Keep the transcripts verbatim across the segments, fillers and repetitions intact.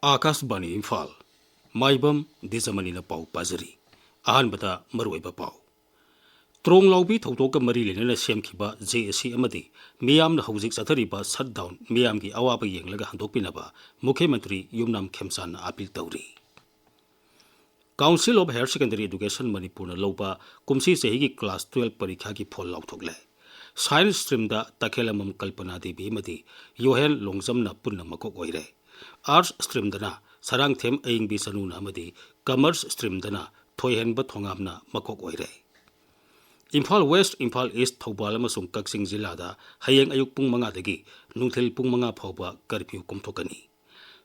ꯑꯥꯀꯥꯁꯕꯥꯅꯤ ꯏꯝꯐꯥꯜ꯫ ꯃꯥꯏꯕꯝ ꯗꯤꯖꯃꯅꯤꯅ ꯄꯥꯎ ꯄꯥꯖꯔꯤ꯫ ꯑꯍꯥꯟꯕꯗ ꯃꯔꯨꯑꯣꯏꯕ ꯄꯥꯎ꯫ ꯇ꯭ꯔꯣꯡ ꯂꯥꯎꯕꯤ ꯊꯧꯗꯣꯛꯀ ꯃꯔꯤ ꯂꯩꯅꯅ ꯁꯦꯝꯈꯤꯕ ꯖꯦ ꯑꯦ ꯁꯤ ꯑꯃꯗꯤ ꯃꯤꯌꯥꯝꯅ ꯍꯧꯖꯤꯛ ꯆꯠꯊꯔꯤꯕ ꯁꯠ ꯗꯥꯎꯟ ꯃꯤꯌꯥꯝꯒꯤ ꯑꯋꯥꯕ ꯌꯦꯡꯂꯒ ꯍꯟꯗꯣꯛꯄꯤꯅꯕ ꯃꯨꯈ꯭ꯌ ꯃꯟꯇ꯭ꯔꯤ ꯌꯨꯝꯅꯥꯝ ꯈꯦꯝꯆꯥꯟꯅ ꯑꯥꯄꯤꯜ ꯇꯧꯔꯤ꯫ Council of Higher Secondary Education ꯃꯅꯤꯄꯨꯔꯅ ꯂꯧꯕ ꯀꯨꯝꯁꯤ ꯆꯍꯤꯒꯤ ꯀ꯭ꯂꯥꯁ ꯇꯨꯌꯦꯜꯞ ꯄꯔꯤꯈꯥꯒꯤ ꯐꯣꯜ ꯂꯥꯎꯊꯣꯛꯂꯦ꯫ ꯁꯥꯏꯟꯁ ꯁ꯭ꯇ꯭ꯔꯤꯝꯗ ꯇꯈꯦꯂꯝꯕꯝ ꯀꯜꯄꯅꯥ ꯗꯦꯕꯤ ꯑꯃꯗꯤ ꯌꯣꯍꯦꯟ ꯂꯣꯡꯖꯝꯅ ꯄꯨꯟꯅ ꯃꯀꯣꯛ ꯑꯣꯏꯔꯦ꯫ ꯑꯥꯔꯠꯁ ꯁ꯭ꯇ꯭ꯔꯤꯝꯗꯅ ꯁꯔꯥꯡꯊꯦꯝ ꯑꯌꯤꯡꯕꯤ ꯆꯅꯨꯅ ꯑꯃꯗꯤ ꯀꯃꯔꯁ ꯁ꯭ꯇ꯭ꯔꯤꯝꯗꯅ ꯊꯣꯏꯍꯦꯟꯕ ꯊꯣꯉꯥꯝꯅ ꯃꯀꯣꯛ ꯑꯣꯏꯔꯦ꯫ ꯏꯝꯐꯥꯜ ꯋꯦꯁ꯭ꯠ, ꯏꯝꯐꯥꯜ ꯏꯁ꯭ꯠ, ꯊꯧꯕꯥꯜ ꯑꯃꯁꯨꯡ ꯀꯛꯆꯤꯡ ꯖꯤꯂꯥꯗ ꯍꯌꯦꯡ ꯑꯌꯨꯛ ꯄꯨꯡ ꯃꯉꯥꯗꯒꯤ ꯅꯨꯡꯊꯤꯜ ꯄꯨꯡ ꯃꯉꯥ ꯐꯥꯎꯕ ꯀꯔꯐ꯭ꯌꯨ ꯀꯨꯝꯊꯣꯛꯀꯅꯤ꯫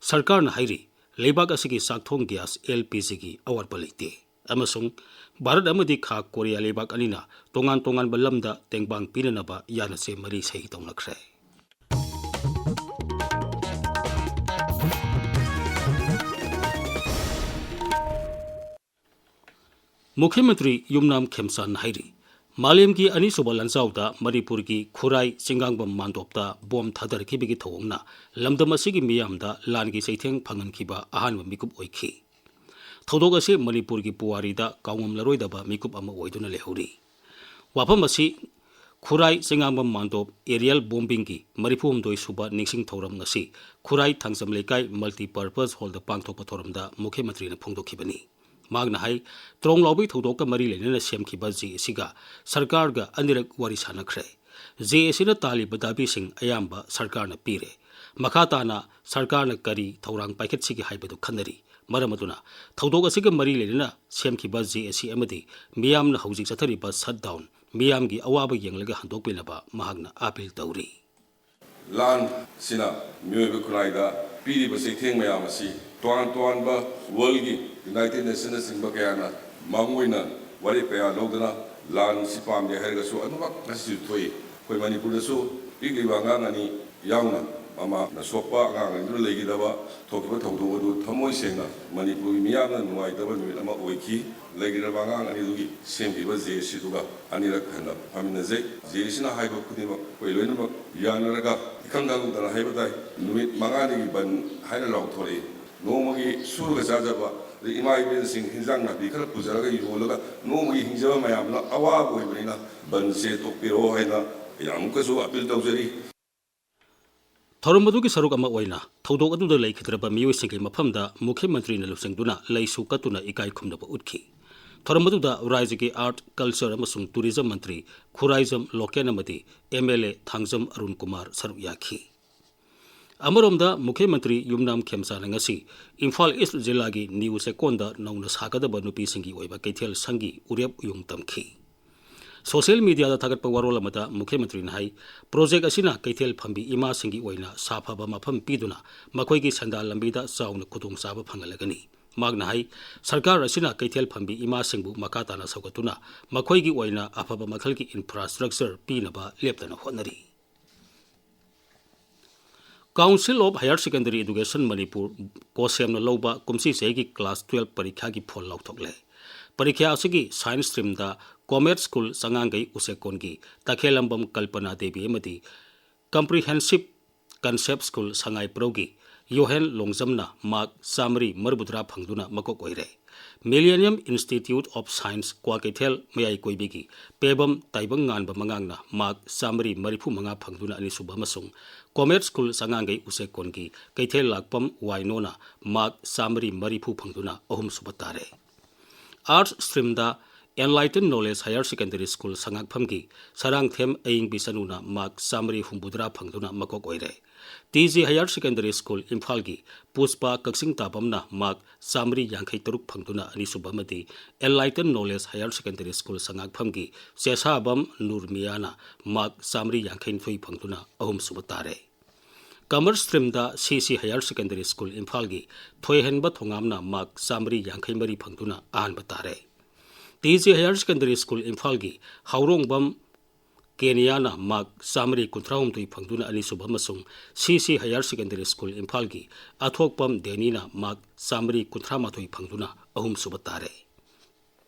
ꯁꯔꯀꯥꯔꯅ ꯍꯥꯏꯔꯤ, ꯂꯩꯕꯥꯛ ꯑꯁꯤꯒꯤ ꯆꯥꯛ ꯊꯣꯡ ꯒ꯭ꯌꯥꯁ, ꯑꯦꯜ ꯄꯤ ꯖꯤꯒꯤ ꯑꯋꯥꯠꯄ ꯂꯩꯇꯦ ꯑꯃꯁꯨꯡ ꯚꯥꯔꯠ ꯑꯃꯗꯤ ꯈꯥ ꯀꯣꯔꯤꯌꯥ ꯂꯩꯕꯥꯛ ꯑꯅꯤꯅ ꯇꯣꯉꯥꯟ ꯇꯣꯉꯥꯟꯕ ꯂꯝꯗ ꯇꯦꯡꯕꯥꯡ ꯄꯤꯅꯅꯕ ꯌꯥꯅꯆꯦ ꯃꯔꯤ ꯁꯍꯤ ꯇꯧꯅꯈ꯭ꯔꯦ꯫ ꯃꯨꯈ꯭ꯌ ꯃꯟꯇ꯭ꯔꯤ ꯌꯨꯝꯅꯥꯝ ꯈꯦꯝꯆꯥꯟꯅ ꯍꯥꯏꯔꯤ, ꯃꯥꯂꯦꯝꯒꯤ ꯑꯅꯤꯁꯨꯕ ꯂꯥꯟꯖꯥꯎꯗ ꯃꯅꯤꯄꯨꯔꯒꯤ ꯈꯨꯔꯥꯏ ꯆꯤꯡꯉꯥꯡꯕꯝ ꯃꯥꯟꯗꯣꯞꯇ ꯕꯣꯝ ꯊꯥꯗꯔꯛꯈꯤꯕꯒꯤ ꯊꯧꯑꯣꯡꯅ ꯂꯝꯗꯝ ꯑꯁꯤꯒꯤ ꯃꯤꯌꯥꯝꯗ ꯂꯥꯟꯒꯤ ꯆꯩꯊꯦꯡ ꯐꯪꯍꯟꯈꯤꯕ ꯑꯍꯥꯟꯕ ꯃꯤꯀꯨꯞ ꯑꯣꯏꯈꯤ꯫ ꯊꯧꯗꯣꯛ ꯑꯁꯤ ꯃꯅꯤꯄꯨꯔꯒꯤ ꯄꯨꯋꯥꯔꯤꯗ ꯀꯥꯎꯉꯝꯂꯔꯣꯏꯗꯕ ꯃꯤꯀꯨꯞ ꯑꯃ ꯑꯣꯏꯗꯨꯅ ꯂꯩꯍꯧꯔꯤ꯫ ꯋꯥꯐꯝ ꯑꯁꯤ ꯈꯨꯔꯥꯏ ꯆꯤꯡꯉꯥꯡꯕꯝ ꯃꯥꯟꯗꯣꯞ ꯑꯦꯔꯤꯌꯦꯜ ꯕꯣꯝꯕꯤꯡꯒꯤ ꯃꯔꯤꯐꯨ ꯍꯨꯝꯗꯣꯏ ꯁꯨꯕ ꯅꯤꯡꯁꯤꯡ ꯊꯧꯔꯝ ꯉꯁꯤ ꯈꯨꯔꯥꯏ ꯊꯥꯡꯖꯝ ꯂꯩꯀꯥꯏ ꯃꯜꯇꯤꯄꯔꯄꯁ ꯍꯣꯜꯗ ꯄꯥꯡꯊꯣꯛꯄ ꯊꯧꯔꯝꯗ ꯃꯨꯈ꯭ꯌ ꯃꯟꯇ꯭ꯔꯤꯅ ꯐꯣꯡꯗꯣꯛꯈꯤꯕꯅꯤ꯫ ꯃꯍꯥꯛꯅ ꯍꯥꯏ, ꯇ꯭ꯔꯣꯡ ꯂꯥꯎꯕꯤ ꯊꯧꯗꯣꯛꯀ ꯃꯔꯤ ꯂꯩꯅꯅ ꯁꯦꯝꯈꯤꯕ ꯖꯦ ꯑꯦ ꯁꯤꯒ ꯁꯔꯀꯥꯔꯒ ꯑꯅꯤꯔꯛ ꯋꯥꯔꯤ ꯁꯥꯟꯅꯈ꯭ꯔꯦ꯫ ꯖꯦ ꯑꯦ ꯁꯤꯅ ꯇꯥꯜꯂꯤꯕ ꯗꯥꯕꯤꯁꯤꯡ ꯑꯌꯥꯝꯕ ꯁꯔꯀꯥꯔꯅ ꯄꯤꯔꯦ꯫ ꯃꯈꯥ ꯇꯥꯅ ꯁꯔꯀꯥꯔꯅ ꯀꯔꯤ ꯊꯧꯔꯥꯡ ꯄꯥꯏꯈꯠꯁꯤꯒꯦ ꯍꯥꯏꯕꯗꯨ ꯈꯟꯅꯔꯤ꯫ ꯃꯔꯝ ꯑꯗꯨꯅ ꯊꯧꯗꯣꯛ ꯑꯁꯤꯒ ꯃꯔꯤ ꯂꯩꯅꯅ ꯁꯦꯝꯈꯤꯕ ꯖꯦ ꯑꯦ ꯁꯤ ꯑꯃꯗꯤ ꯃꯤꯌꯥꯝꯅ ꯍꯧꯖꯤꯛ ꯆꯠꯊꯔꯤꯕ ꯁꯠ ꯗꯥꯎꯟ ꯃꯤꯌꯥꯝꯒꯤ ꯑꯋꯥꯕ ꯌꯦꯡꯂꯒ ꯍꯟꯗꯣꯛꯄꯤꯅꯕ ꯃꯍꯥꯛꯅ ꯑꯥꯄꯤꯜ ꯇꯧꯔꯤ꯫ ꯂꯥꯟꯁꯤꯅ ꯃꯤꯑꯣꯏꯕ ꯈꯨꯟꯅꯥꯏꯗ ꯄꯤꯔꯤꯕ ꯆꯩꯊꯦꯡ ꯃꯌꯥꯝ ꯑꯁꯤ ꯇꯣꯉꯥꯟ ꯇꯣꯉꯥꯟꯕ ꯋꯥꯔꯜꯒꯤ ꯌꯨꯅꯥꯏꯇꯦꯗ ꯅꯦꯁꯟꯅꯆꯤꯡꯕ ꯀꯌꯥꯅ ꯃꯥꯡ ꯑꯣꯏꯅ ꯋꯥꯔꯦꯞ ꯀꯌꯥ ꯂꯧꯗꯨꯅ ꯂꯥꯟꯁꯤ ꯄꯥꯝꯗꯦ ꯍꯥꯏꯔꯒꯁꯨ ꯑꯗꯨꯃꯛ ꯉꯁꯤꯁꯨ ꯊꯣꯛꯏ꯫ ꯑꯩꯈꯣꯏ ꯃꯅꯤꯄꯨꯔꯗꯁꯨ ꯄꯤꯛꯂꯤꯕ ꯑꯉꯥꯡ ꯑꯅꯤ ꯌꯥꯎꯅ ꯃꯃꯥꯅ ꯁꯣꯛꯄ ꯑꯉꯥꯡ ꯑꯅꯤꯗꯨꯅ ꯂꯩꯈꯤꯗꯕ ꯊꯣꯛꯈꯤꯕ ꯊꯧꯗꯣꯛ ꯑꯗꯨ ꯊꯃꯣꯏ ꯁꯦꯡꯅ ꯃꯅꯤꯄꯨꯔꯒꯤ ꯃꯤꯌꯥꯝꯅ ꯅꯨꯡꯉꯥꯏꯇꯕ ꯅꯨꯃꯤꯠ ꯑꯃ ꯑꯣꯏꯈꯤ꯫ ꯂꯩꯈꯤꯗ꯭ꯔꯕ ꯑꯉꯥꯡ ꯑꯅꯤꯗꯨꯒꯤ ꯁꯦꯝꯈꯤꯕ ꯖꯦ ꯑꯦ ꯁꯤꯗꯨꯒ ꯑꯅꯤꯔꯛ ꯍꯟꯅ ꯐꯝꯃꯤꯟꯅꯖꯩ꯫ ꯖꯦ ꯑꯦ ꯁꯤꯅ ꯍꯥꯏꯕ ꯈꯨꯗꯤꯡꯃꯛ ꯑꯩꯈꯣꯏ ꯂꯣꯏꯅꯃꯛ ꯌꯥꯅꯔꯒ ꯏꯈꯪ ꯈꯪꯍꯧꯗꯅ ꯍꯥꯏꯕ ꯇꯥꯏ, ꯅꯨꯃꯤꯠ ꯃꯉꯥꯅꯤꯒꯤ ꯕꯟ ꯍꯥꯏꯅ ꯂꯥꯎꯊꯣꯔꯛꯏ꯫ ꯅꯣꯡꯃꯒꯤ ꯁꯨꯔꯒ ꯆꯥꯖꯕ, ꯑꯗꯩ ꯏꯃꯥ ꯏꯕꯦꯟꯁꯤꯡ ꯍꯤꯟꯖꯥꯡ ꯅꯥꯄꯤ ꯈꯔ ꯄꯨꯖꯔꯒ ꯌꯣꯜꯂꯒ ꯅꯣꯡꯃꯒꯤ ꯍꯤꯡꯖꯕ ꯃꯌꯥꯝꯗꯨꯅ ꯑꯋꯥꯕ ꯑꯣꯏꯕꯅꯤꯅ ꯕꯟꯁꯦ ꯇꯣꯛꯄꯤꯔꯣ ꯍꯥꯏꯅ ꯑꯩꯅ ꯑꯃꯨꯛꯀꯁꯨ ꯑꯄꯤꯜ ꯇꯧꯖꯔꯤ꯫ ꯊꯧꯔꯝ ꯑꯗꯨꯒꯤ ꯁꯔꯨꯛ ꯑꯃ ꯑꯣꯏꯅ ꯊꯧꯗꯣꯛ ꯑꯗꯨꯗ ꯂꯩꯈꯤꯗ꯭ꯔꯕ ꯃꯤꯑꯣꯏꯁꯤꯡꯒꯤ ꯃꯐꯝꯗ ꯃꯨꯈ꯭ꯌ ꯃꯟꯇ꯭ꯔꯤꯅ ꯂꯨꯆꯤꯡꯗꯨꯅ ꯂꯩꯁꯨ ꯀꯠꯇꯨꯅ ꯏꯀꯥꯏ ꯈꯨꯝꯅꯕ ꯎꯠꯈꯤ꯫ ꯊꯧꯔꯝ ꯑꯗꯨꯗ ꯔꯥꯖ꯭ꯌꯒꯤ ꯑꯥꯔꯠ, ꯀꯜꯆꯔ ꯑꯃꯁꯨꯡ ꯇꯨꯔꯤꯖꯝ ꯃꯟꯇ꯭ꯔꯤ ꯈꯨꯔꯥꯏꯖꯝ ꯂꯣꯀꯦꯟ ꯑꯃꯗꯤ M L A Thangjam Arun Kumar ꯁꯔꯨꯛ ꯌꯥꯈꯤ꯫ ꯑꯃꯔꯣꯝꯗ ꯃꯨꯈ꯭ꯌ ꯃꯟꯇ꯭ꯔꯤ ꯌꯨꯝꯅꯥꯝ ꯈꯦꯝꯆꯥꯅ ꯉꯁꯤ ꯏꯝꯐꯥꯜ ꯏꯁ꯭ꯠ ꯖꯤꯂꯥꯒꯤ ꯅ꯭ꯌꯨ ꯆꯦꯛꯀꯣꯟꯗ ꯅꯧꯅ ꯁꯥꯒꯗꯕ ꯅꯨꯄꯤꯁꯤꯡꯒꯤ ꯑꯣꯏꯕ ꯀꯩꯊꯦꯜ ꯁꯪꯒꯤ ꯎꯔꯦꯞ ꯎꯌꯨꯡ ꯇꯝꯈꯤ꯫ ꯁꯣꯁꯤꯌꯦꯜ ꯃꯤꯗꯤꯌꯥꯗ ꯊꯥꯒꯠꯄ ꯋꯥꯔꯣꯜ ꯑꯃꯗ ꯃꯨꯈ꯭ꯌ ꯃꯟꯇ꯭ꯔꯤꯅ ꯍꯥꯏ, ꯄ꯭ꯔꯣꯖꯦꯛ ꯑꯁꯤꯅ ꯀꯩꯊꯦꯜ ꯐꯝꯕꯤ ꯏꯃꯥꯁꯤꯡꯒꯤ ꯑꯣꯏꯅ ꯁꯥꯐꯕ ꯃꯐꯝ ꯄꯤꯗꯨꯅ ꯃꯈꯣꯏꯒꯤ ꯁꯦꯟꯗꯥꯟ ꯂꯝꯕꯤꯗ ꯆꯥꯎꯅ ꯈꯨꯗꯣꯡꯆꯥꯕ ꯐꯪꯍꯜꯂꯒꯅꯤ꯫ ꯃꯍꯥꯛꯅ ꯍꯥꯏ, ꯁꯔꯀꯥꯔ ꯑꯁꯤꯅ ꯀꯩꯊꯦꯜ ꯐꯝꯕꯤ ꯏꯃꯥꯁꯤꯡꯕꯨ ꯃꯈꯥ ꯇꯥꯅ ꯁꯧꯒꯠꯇꯨꯅ ꯃꯈꯣꯏꯒꯤ ꯑꯣꯏꯅ ꯑꯐꯕ ꯃꯈꯜꯒꯤ ꯏꯟꯐ꯭ꯔꯥꯁ꯭ꯇ꯭ꯔꯛꯆꯔ ꯄꯤꯅꯕ ꯂꯦꯞꯇꯅ ꯍꯣꯠꯅꯔꯤ꯫ Council of Higher Secondary Education Manipur, ꯀꯣꯁꯦꯝꯅ ꯂꯧꯕ ꯀꯨꯝꯁꯤ ꯆꯍꯤꯒꯤ ꯀ꯭ꯂꯥꯁ ꯇꯨꯌꯦꯜꯞ ꯄꯔꯤꯈ꯭ꯌꯥꯒꯤ ꯐꯣꯜ ꯂꯥꯎꯊꯣꯛꯂꯦ꯫ ꯄꯔꯤꯈ꯭ꯌꯥ ꯑꯁꯤꯒꯤ ꯁꯥꯏꯟꯁ ꯁ꯭ꯇ꯭ꯔꯤꯝꯗ ꯀꯣꯃꯦꯠ ꯁ꯭ꯀꯨꯜ ꯆꯉꯥꯡꯒꯩ ꯎꯆꯦꯛꯀꯣꯟꯒꯤ ꯇꯈꯦꯜꯂꯝꯕꯝ ꯀꯜꯄꯅꯥ ꯗꯦꯕꯤ ꯑꯃꯗꯤ ꯀꯝꯄ꯭ꯔꯤꯍꯦꯟꯁꯤꯞ ꯀꯟꯁꯦꯞ ꯁ꯭ꯀꯨꯜ ꯁꯉꯥꯏꯄ꯭ꯔꯧꯒꯤ ꯌꯣꯍꯦꯟ ꯂꯣꯡꯖꯝꯅ ꯃꯥꯔꯛ ꯆꯥꯃꯔꯤ ꯃꯔꯤꯐꯨꯇꯔꯥ ꯐꯪꯗꯨꯅ ꯃꯀꯣꯛ ꯑꯣꯏꯔꯦ꯫ Millennium Institute of Science Kwakeithel ꯃꯌꯥꯏ ꯀꯣꯏꯕꯤꯒꯤ ꯄꯦꯕꯝ ꯇꯥꯏꯕꯪ ꯉꯥꯟꯕ ꯃꯉꯥꯡꯅ ꯃꯥꯔꯛ ꯆꯥꯃꯔꯤ ꯃꯔꯤꯐꯨ ꯃꯉꯥ ꯐꯪꯗꯨꯅ ꯑꯅꯤꯁꯨꯕ ꯑꯃꯁꯨꯡ ꯀꯣꯃꯦꯠ ꯁ꯭ꯀꯨꯜ ꯆꯉꯥꯡꯒꯩ ꯎꯆꯦꯛꯀꯣꯟꯒꯤ ꯀꯩꯊꯦꯜ ꯂꯥꯛꯄꯝ ꯋꯥꯏꯅꯣꯅ ꯃꯥꯔꯛ ꯆꯥꯃꯔꯤ ꯃꯔꯤꯐꯨ ꯐꯪꯗꯨꯅ ꯑꯍꯨꯝꯁꯨꯕ ꯇꯥꯔꯦ꯫ ꯑꯥꯔꯠꯁ ꯁ꯭ꯇ꯭ꯔꯤꯝꯗ Enlighten Knowledge Higher Secondary School ꯁꯉꯥꯛꯐꯝꯒꯤ ꯁꯔꯥꯡꯊꯦꯝ ꯑꯌꯤꯡꯕꯤ ꯆꯅꯨꯅ ꯃꯥꯔꯛ ꯆꯥꯃꯔꯤ ꯍꯨꯝꯐꯨꯇꯔꯥ ꯐꯪꯗꯨꯅ ꯃꯀꯣꯛ ꯑꯣꯏꯔꯦ꯫ T G Higher Secondary School ꯏꯝꯐꯥꯜꯒꯤ ꯄꯨꯁꯄꯥ ꯀꯛꯆꯤꯡ ꯇꯥꯕꯝꯅ ꯃꯥꯔꯛ ꯆꯥꯃꯔꯤ ꯌꯥꯡꯈꯩ ꯇꯔꯨꯛ ꯐꯪꯗꯨꯅ ꯑꯅꯤꯁꯨꯕ ꯑꯃꯗꯤ Enlighten Knowledge Higher Secondary School ꯁꯉꯥꯛꯐꯝꯒꯤ ꯆꯦꯁꯥꯕꯝ ꯅꯨꯔꯃꯤꯌꯥꯅ ꯃꯥꯔꯛ ꯆꯥꯃꯔꯤ ꯌꯥꯡꯈꯩ ꯅꯤꯊꯣꯏ ꯐꯪꯗꯨꯅ ꯑꯍꯨꯝꯁꯨꯕ ꯇꯥꯔꯦ꯫ ꯀꯃꯔꯁ ꯁ꯭ꯇ꯭ꯔꯤꯝꯗ ꯁꯤ ꯁꯤ Higher Secondary School ꯏꯝꯐꯥꯜꯒꯤ ꯊꯣꯏꯍꯦꯟꯕ ꯊꯣꯉꯥꯝꯅ ꯃꯥꯔꯛ ꯆꯥꯃꯔꯤ ꯌꯥꯡꯈꯩ ꯃꯔꯤ ꯐꯪꯗꯨꯅ ꯑꯍꯥꯟꯕ ꯇꯥꯔꯦ꯫ T G Higher Secondary School ꯏꯝꯐꯥꯜꯒꯤ ꯍꯥꯎꯔꯣꯡꯕꯝ ꯀꯦꯅꯤꯌꯥꯅ ꯃꯥꯔꯛ ꯆꯥꯃꯔꯤ ꯀꯨꯟꯊ꯭ꯔꯥꯍꯨꯝꯗꯣꯏ ꯐꯪꯗꯨꯅ ꯑꯅꯤꯁꯨꯕ ꯑꯃꯁꯨꯡ ꯁꯤ ꯁꯤ Higher Secondary School ꯏꯝꯐꯥꯜꯒꯤ ꯑꯊꯣꯛꯄꯝ ꯗꯦꯅꯤꯅ ꯃꯥꯔꯛ ꯆꯥꯃꯔꯤ ꯀꯨꯟꯊ꯭ꯔꯥꯃꯥꯊꯣꯏ ꯐꯪꯗꯨꯅ ꯑꯍꯨꯝꯁꯨꯕ ꯇꯥꯔꯦ꯫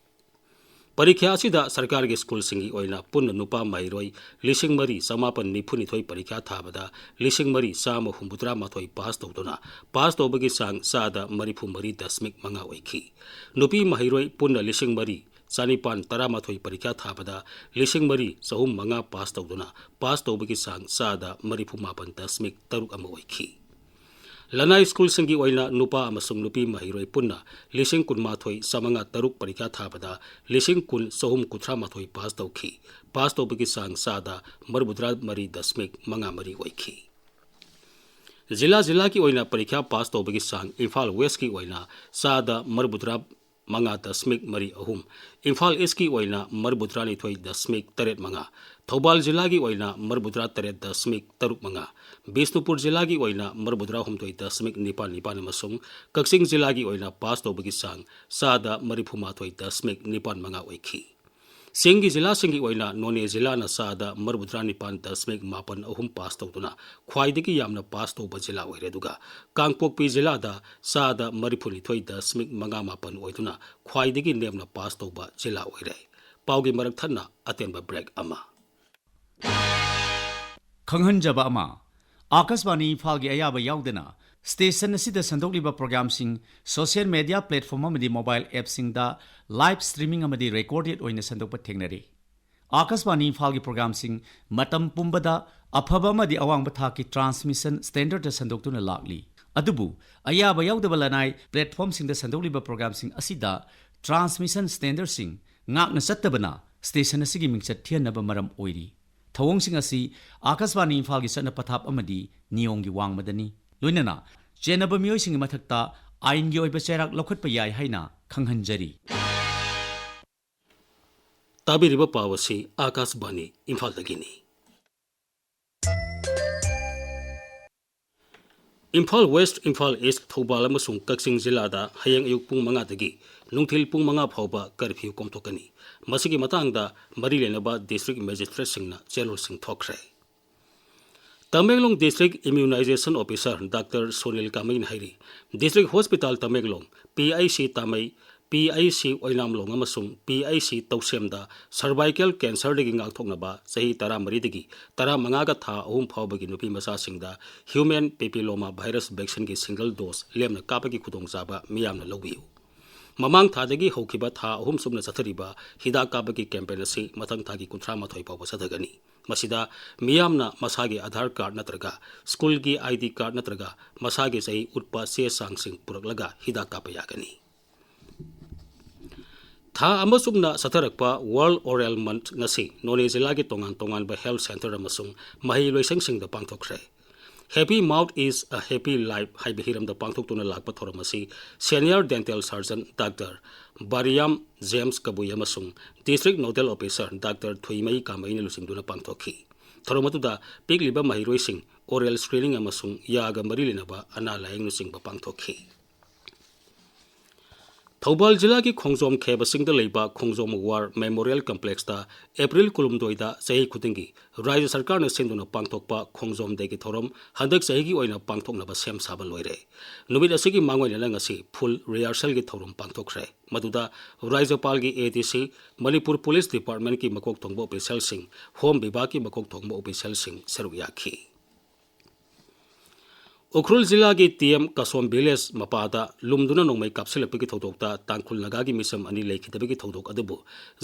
ꯄꯔꯤꯈ꯭ꯌꯥ ꯑꯁꯤꯗ ꯁꯔꯀꯥꯔꯒꯤ ꯁ꯭ꯀꯨꯜꯁꯤꯡꯒꯤ ꯑꯣꯏꯅ ꯄꯨꯟꯅ ꯅꯨꯄꯥ ꯃꯍꯩꯔꯣꯏ ꯂꯤꯁꯤꯡ ꯃꯔꯤ ꯆꯃꯥꯄꯟ ꯅꯤꯐꯨ ꯅꯤꯊꯣꯏ ꯄꯔꯤꯈ꯭ꯌꯥ ꯊꯥꯕꯗ ꯂꯤꯁꯤꯡ ꯃꯔꯤ ꯆꯥꯝꯃ ꯍꯨꯝꯐꯨꯇꯔꯥ ꯃꯥꯊꯣꯏ ꯄꯥꯁ ꯇꯧꯗꯨꯅ ꯄꯥꯁ ꯇꯧꯕꯒꯤ ꯆꯥꯡ ꯆꯥꯗ ꯃꯔꯤꯐꯨ ꯃꯔꯤ ꯗꯁꯃꯤꯛ ꯃꯉꯥ ꯑꯣꯏꯈꯤ꯫ ꯅꯨꯄꯤ ꯃꯍꯩꯔꯣꯏ ꯄꯨꯟꯅ ꯂꯤꯁꯤꯡ ꯃꯔꯤ ꯆꯅꯤꯄꯥꯟ ꯇꯔꯥꯃꯥꯊꯣꯏ ꯄꯔꯤꯈ꯭ꯌꯥ ꯊꯥꯕꯗ ꯂꯤꯁꯤꯡ ꯃꯔꯤ ꯆꯍꯨꯝ ꯃꯉꯥ ꯄꯥꯁ ꯇꯧꯗꯨꯅ ꯄꯥꯁ ꯇꯧꯕꯒꯤ ꯆꯥꯡ ꯆꯥꯗ ꯃꯔꯤꯐꯨ ꯃꯥꯄꯟ ꯗꯁꯃꯤꯛ ꯇꯔꯨꯛ ꯑꯃ ꯑꯣꯏꯈꯤ꯫ ꯂꯅꯥꯏ ꯁ꯭ꯀꯨꯜꯁꯤꯡꯒꯤ ꯑꯣꯏꯅ ꯅꯨꯄꯥ ꯑꯃꯁꯨꯡ ꯅꯨꯄꯤ ꯃꯍꯩꯔꯣꯏ ꯄꯨꯟꯅ ꯂꯤꯁꯤꯡ ꯀꯨꯟꯃꯥꯊꯣꯏ ꯆꯥꯃꯉꯥ ꯇꯔꯨꯛ ꯄꯔꯤꯈ꯭ꯌꯥ ꯊꯥꯕꯗ ꯂꯤꯁꯤꯡ ꯀꯨꯟ ꯆꯍꯨꯝ ꯀꯨꯟꯊ꯭ꯔꯥ ꯃꯥꯊꯣꯏ ꯄꯥꯁ ꯇꯧꯈꯤ꯫ ꯄꯥꯁ ꯇꯧꯕꯒꯤ ꯆꯥꯡ ꯆꯥꯗ ꯃꯔꯤꯐꯨꯇꯔꯥ ꯃꯔꯤ ꯗꯁꯃꯤꯛ ꯃꯉꯥ ꯃꯔꯤ ꯑꯣꯏꯈꯤ꯫ ꯖꯤꯂꯥ ꯖꯤꯂꯥꯒꯤ ꯑꯣꯏꯅ ꯄꯔꯤꯈ꯭ꯌꯥ ꯄꯥꯁ ꯇꯧꯕꯒꯤ ꯆꯥꯡ ꯏꯝꯐꯥꯜ ꯋꯦꯁꯀꯤ ꯑꯣꯏꯅ ꯆꯥꯗ ꯃꯔꯤꯐꯨꯇꯔꯥ ꯃꯉꯥ ꯗꯁꯃꯤꯛ ꯃꯔꯤ ꯑꯍꯨꯝ, ꯏꯝꯐꯥꯜ ꯏꯁꯀꯤ ꯑꯣꯏꯅ ꯃꯔꯤꯐꯨꯇꯔꯥꯅꯤꯊꯣꯏ ꯗꯁꯃꯤꯛ ꯇꯔꯦꯠ ꯃꯉꯥ, ꯊꯧꯕꯥꯜ ꯖꯤꯂꯥꯒꯤ ꯑꯣꯏꯅ ꯃꯔꯤꯐꯨꯇꯔꯥ ꯇꯔꯦꯠ ꯗꯁꯃꯤꯛ ꯇꯔꯨꯛ ꯃꯉꯥ, ꯕꯤꯁꯅꯨꯄꯨꯔ ꯖꯤꯂꯥꯒꯤ ꯑꯣꯏꯅ ꯃꯔꯤꯐꯨꯇꯔꯥ ꯍꯨꯝꯗꯣꯏ ꯗꯁꯃꯤꯛ ꯅꯤꯄꯥꯜ ꯅꯤꯄꯥꯜ ꯑꯃꯁꯨꯡ ꯀꯛꯆꯤꯡ ꯖꯤꯂꯥꯒꯤ ꯑꯣꯏꯅ ꯄꯥꯁ ꯇꯧꯕꯒꯤ ꯆꯥꯡ ꯆꯥꯗ ꯃꯔꯤꯐꯨꯃꯥꯊꯣꯏ ꯗꯁꯃꯤꯛ ꯅꯤꯄꯥꯜ ꯃꯉꯥ ꯑꯣꯏꯈꯤ꯫ ꯆꯤꯡꯒꯤ ꯖꯤꯂꯥꯁꯤꯡꯒꯤ ꯑꯣꯏꯅ ꯅꯣꯅꯦ ꯖꯤꯂꯥꯅ ꯆꯥꯗ ꯃꯔꯤꯐꯨꯇꯔꯥ ꯅꯤꯄꯥꯜ ꯗꯁꯃꯤꯛ ꯃꯥꯄꯜ ꯑꯍꯨꯝ ꯄꯥꯁ ꯇꯧꯗꯨꯅ ꯈ꯭ꯋꯥꯏꯗꯒꯤ ꯌꯥꯝꯅ ꯄꯥꯁ ꯇꯧꯕ ꯖꯤꯂꯥ ꯑꯣꯏꯔꯦ, ꯑꯗꯨꯒ ꯀꯥꯡꯄꯣꯛꯄꯤ ꯖꯤꯂꯥꯗ ꯆꯥꯗ ꯃꯔꯤꯐꯨꯅꯤꯊꯣꯏ ꯗꯁꯃꯤꯛ ꯃꯉꯥ ꯃꯥꯄꯜ ꯑꯣꯏꯗꯨꯅ ꯈ꯭ꯋꯥꯏꯗꯒꯤ ꯅꯦꯝꯅ ꯄꯥꯁ ꯇꯧꯕ ꯖꯤꯂꯥ ꯑꯣꯏꯔꯦ꯫ ꯄꯥꯎꯒꯤ ꯃꯔꯛ ꯊꯠꯅ ꯑꯇꯦꯟꯕ ꯕ꯭ꯔꯦꯛ ꯑꯃ꯫ ꯈꯪꯍꯟꯖꯕ ꯑꯃ, ꯑꯥꯀꯥꯁꯕꯥꯅꯤ ꯏꯝꯐꯥꯜꯒꯤ ꯑꯌꯥꯕ ꯌꯥꯎꯗꯅ ꯁ꯭ꯇꯦꯁꯟ ꯑꯁꯤꯗ ꯁꯟꯗꯣꯛꯂꯤꯕ ꯄ꯭ꯔꯣꯒ꯭ꯔꯥꯝꯁꯤꯡ ꯁꯣꯁꯤꯌꯦꯜ ꯃꯦꯗꯤꯌꯥ ꯄ꯭ꯂꯦꯠꯐꯣꯔꯝ ꯑꯃꯗꯤ ꯃꯣꯕꯥꯏꯜ ꯑꯦꯞꯁꯤꯡꯗ ꯂꯥꯏꯚ ꯁ꯭ꯇ꯭ꯔꯤꯃꯤꯡ ꯑꯃꯗꯤ ꯔꯦꯀꯣꯔꯗꯦꯗ ꯑꯣꯏꯅ ꯁꯟꯗꯣꯛꯄ ꯊꯦꯡꯅꯔꯤ꯫ ꯑꯥꯀꯥꯁꯕꯥꯅꯤ ꯏꯝꯐꯥꯜꯒꯤ ꯄ꯭ꯔꯣꯒ꯭ꯔꯥꯝꯁꯤꯡ ꯃꯇꯝ ꯄꯨꯝꯕꯗ ꯑꯐꯕ ꯑꯃꯗꯤ ꯑꯋꯥꯡꯕ ꯊꯥꯛꯀꯤ ꯇ꯭ꯔꯥꯟꯁꯃꯤꯁꯟ ꯁ꯭ꯇꯦꯟꯗꯔꯗ ꯁꯟꯗꯣꯛꯇꯨꯅ ꯂꯥꯛꯂꯤ꯫ ꯑꯗꯨꯕꯨ ꯑꯌꯥꯕ ꯌꯥꯎꯗꯕ ꯂꯅꯥꯏ ꯄ꯭ꯂꯦꯠꯐꯣꯔꯝꯁꯤꯡꯗ ꯁꯟꯗꯣꯛꯂꯤꯕ ꯄ꯭ꯔꯣꯒ꯭ꯔꯥꯝꯁꯤꯡ ꯑꯁꯤꯗ ꯇ꯭ꯔꯥꯟꯁꯃꯤꯁꯟ ꯁ꯭ꯇꯦꯟꯗꯔꯗꯁꯤꯡ ꯉꯥꯛꯅ ꯆꯠꯇꯕꯅ ꯁ꯭ꯇꯦꯁꯟ ꯑꯁꯤꯒꯤ ꯃꯤꯡꯆꯠ ꯊꯤꯍꯟꯅꯕ ꯃꯔꯝ ꯑꯣꯏꯔꯤ꯫ ꯊꯧꯑꯣꯡꯁꯤꯡ ꯑꯁꯤ ꯑꯥꯀꯥꯁꯕꯥꯅꯤ ꯏꯝꯐꯥꯜꯒꯤ ꯆꯠꯅ ꯄꯊꯥꯞ ꯑꯃꯗꯤ ꯅꯤꯌꯣꯝꯒꯤ ꯋꯥꯡꯃꯗꯅꯤ꯫ ꯂꯣꯏꯅꯅ ꯆꯦꯟꯅꯕ ꯃꯤꯑꯣꯏꯁꯤꯡꯒꯤ ꯃꯊꯛꯇ ꯑꯥꯏꯟꯒꯤ ꯑꯣꯏꯕ ꯆꯩꯔꯥꯛ ꯂꯧꯈꯠꯄ ꯌꯥꯏ ꯍꯥꯏꯅ ꯈꯪꯍꯟꯖꯔꯤ꯫ ꯇꯥꯕꯤꯔꯤꯕ ꯄꯥꯎ ꯑꯁꯤ ꯑꯥꯀꯥꯁꯕꯥꯅꯤ ꯏꯝꯐꯥꯜꯗꯒꯤꯅꯤ꯫ ꯏꯝꯐꯥꯜ ꯋꯦꯁ꯭ꯠ, ꯏꯝꯐꯥꯜ ꯏꯁ꯭ꯠ, ꯊꯧꯕꯥꯜ ꯑꯃꯁꯨꯡ ꯀꯛꯆꯤꯡ ꯖꯤꯂꯥꯗ ꯍꯌꯦꯡ ꯑꯌꯨꯛ ꯄꯨꯡ ꯃꯉꯥꯗꯒꯤ ꯅꯨꯡꯊꯤꯜ ꯄꯨꯡ ꯃꯉꯥ ꯐꯥꯎꯕ ꯀꯔꯐ꯭ꯌꯨ ꯀꯣꯝꯊꯣꯛꯀꯅꯤ꯫ ꯃꯁꯤꯒꯤ ꯃꯇꯥꯡꯗ ꯃꯔꯤ ꯂꯩꯅꯕ ꯗꯤꯁꯇ꯭ꯔꯤꯛ ꯃꯦꯖꯤꯁꯇ꯭ꯔꯦꯠꯁꯤꯡꯅ ꯆꯦꯔꯣꯜꯁꯤꯡ ꯊꯣꯛꯈ꯭ꯔꯦ꯫ Tamenglong district immunisation officer doctor Sonil ꯀꯥꯃꯩꯅ ꯍꯥꯏꯔꯤ, district hospital Tamenglong, P I C Tamei, P H C ꯑꯣꯏꯅꯥꯝꯂꯣꯡ ꯑꯃꯁꯨꯡ ꯄꯤ ꯑꯩꯆ ꯁꯤ ꯇꯧꯁꯦꯝꯗ cervical cancerꯗꯒꯤ ꯉꯥꯛꯊꯣꯛꯅꯕ ꯆꯍꯤ ꯇꯔꯥꯃꯔꯤꯗꯒꯤ ꯇꯔꯥꯃꯉꯥꯒ ꯊꯥ ꯑꯍꯨꯝ ꯐꯥꯎꯕꯒꯤ ꯅꯨꯄꯤ ꯃꯆꯥꯁꯤꯡꯗ human papilloma virus vaccineꯒꯤ single dose ꯂꯦꯝꯅ ꯀꯥꯞꯄꯒꯤ ꯈꯨꯗꯣꯡꯆꯥꯕ ꯃꯤꯌꯥꯝꯅ ꯂꯧꯕꯤꯌꯨ꯫ ꯃꯃꯥꯡ ꯊꯥꯗꯒꯤ ꯍꯧꯈꯤꯕ ꯊꯥ ꯑꯍꯨꯝ ꯆꯨꯞꯅ ꯆꯠꯊꯔꯤꯕ ꯍꯤꯗꯥꯛ ꯀꯥꯞꯄꯒꯤ campaign ꯑꯁꯤ ꯃꯊꯪ ꯊꯥꯒꯤ ꯀꯨꯟꯊ꯭ꯔꯥ ꯃꯥꯊꯣꯏ ꯐꯥꯎꯕ ꯆꯠꯊꯒꯅꯤ꯫ ꯃꯁꯤꯗ ꯃꯤꯌꯥꯝꯅ ꯃꯁꯥꯒꯤ ꯑꯙꯥꯔ ꯀꯥꯔꯗ ꯅꯠꯇ꯭ꯔꯒ ꯁ꯭ꯀꯨꯜꯒꯤ ꯑꯥꯏ ꯗꯤ ꯀꯥꯔꯗ ꯅꯠꯇ꯭ꯔꯒ ꯃꯁꯥꯒꯤ ꯆꯍꯤ ꯎꯠꯄ ꯆꯦ ꯆꯥꯡꯁꯤꯡ ꯄꯨꯔꯛꯂꯒ ꯍꯤꯗꯥꯛ ꯀꯥꯞꯄ ꯌꯥꯒꯅꯤ꯫ ꯊꯥ ꯑꯃ ꯆꯨꯞꯅ ꯆꯠꯊꯔꯛꯄ World Oral Month ꯉꯁꯤ ꯅꯣꯅꯦ ꯖꯤꯂꯥꯒꯤ ꯇꯣꯉꯥꯟ ꯇꯣꯉꯥꯟꯕ health centre ꯑꯃꯁꯨꯡ ꯃꯍꯩ ꯂꯣꯏꯁꯪꯁꯤꯡꯗ ꯄꯥꯡꯊꯣꯛꯈ꯭ꯔꯦ꯫ Happy Mouth is a Happy Life ꯍꯥꯏꯕ ꯍꯤꯔꯝꯗ ꯄꯥꯡꯊꯣꯛꯇꯨꯅ ꯂꯥꯛꯄ ꯊꯧꯔꯝ ꯑꯁꯤ senior dental surgeon doctor Bariyam James Kabui ꯑꯃꯁꯨꯡ district nodal officer doctor Thuimei ꯀꯥꯃꯩꯅ ꯂꯨꯆꯤꯡꯗꯨꯅ ꯄꯥꯡꯊꯣꯛꯈꯤ꯫ ꯊꯧꯔꯝ ꯑꯗꯨꯗ ꯄꯤꯛꯂꯤꯕ ꯃꯍꯩꯔꯣꯏꯁꯤꯡ oral screening ꯑꯃꯁꯨꯡ ꯌꯥꯒ ꯃꯔꯤ ꯂꯩꯅꯕ ꯑꯅꯥ ꯂꯥꯌꯦꯡꯅꯆꯤꯡꯕ ꯄꯥꯡꯊꯣꯛꯈꯤ꯫ ꯊꯧꯕꯥꯜ ꯖꯤꯂꯥꯒꯤ ꯈꯣꯡꯖꯣꯝ ꯈꯦꯕ ꯆꯤꯡꯗ ꯂꯩꯕ ꯈꯣꯡꯖꯣꯝ War Memorial Complexꯇ ꯑꯦꯄ꯭ꯔꯤꯜ ꯀꯨꯟꯍꯨꯝꯗꯣꯏꯗ ꯆꯍꯤ ꯈꯨꯗꯤꯡꯒꯤ ꯔꯥꯖ꯭ꯌ ꯁꯔꯀꯥꯔꯅ ꯁꯤꯟꯗꯨꯅ ꯄꯥꯡꯊꯣꯛꯄ ꯈꯣꯡꯖꯣꯝ Dayꯒꯤ ꯊꯧꯔꯝ ꯍꯟꯗꯛ ꯆꯍꯤꯒꯤ ꯑꯣꯏꯅ ꯄꯥꯡꯊꯣꯛꯅꯕ ꯁꯦꯝ ꯁꯥꯕ ꯂꯣꯏꯔꯦ꯫ ꯅꯨꯃꯤꯠ ꯑꯁꯤꯒꯤ ꯃꯥꯡꯑꯣꯏꯅꯅ ꯉꯁꯤ full rehearsalꯒꯤ ꯊꯧꯔꯝ ꯄꯥꯡꯊꯣꯛꯈ꯭ꯔꯦ꯫ ꯃꯗꯨꯗ ꯔꯥꯖ꯭ꯌꯄꯥꯜꯒꯤ ꯑꯦ ꯗꯤ ꯁꯤ, ꯃꯅꯤꯄꯨꯔ ꯄꯨꯂꯤꯁ ꯗꯤꯄꯥꯔꯠꯃꯦꯟꯠꯀꯤ ꯃꯀꯣꯛ ꯊꯣꯡꯕ ꯑꯣꯐꯤꯁꯤꯌꯦꯜꯁꯤꯡ, ꯍꯣꯝ ꯕꯤꯚꯥꯒꯀꯤ ꯃꯀꯣꯛ ꯊꯣꯡꯕ ꯑꯣꯐꯤꯁꯤꯌꯦꯜꯁꯤꯡ ꯁꯔꯨꯛ ꯌꯥꯈꯤ꯫ ꯎꯈ꯭ꯔꯨꯜ ꯖꯤꯂꯥꯒꯤ ꯇꯤ ꯑꯦꯝ ꯀꯁꯣꯝ ꯚꯤꯂꯦꯖ ꯃꯄꯥꯗ ꯂꯨꯝꯗꯨꯅ ꯅꯣꯡꯃꯩ ꯀꯥꯞꯁꯤꯜꯂꯛꯄꯒꯤ ꯊꯧꯗꯣꯛꯇ ꯇꯥꯡꯈꯨꯜ ꯅꯥꯒꯥꯒꯤ ꯃꯤꯆꯝ ꯑꯅꯤ ꯂꯩꯈꯤꯗꯕꯒꯤ ꯊꯧꯗꯣꯛ ꯑꯗꯨꯕꯨ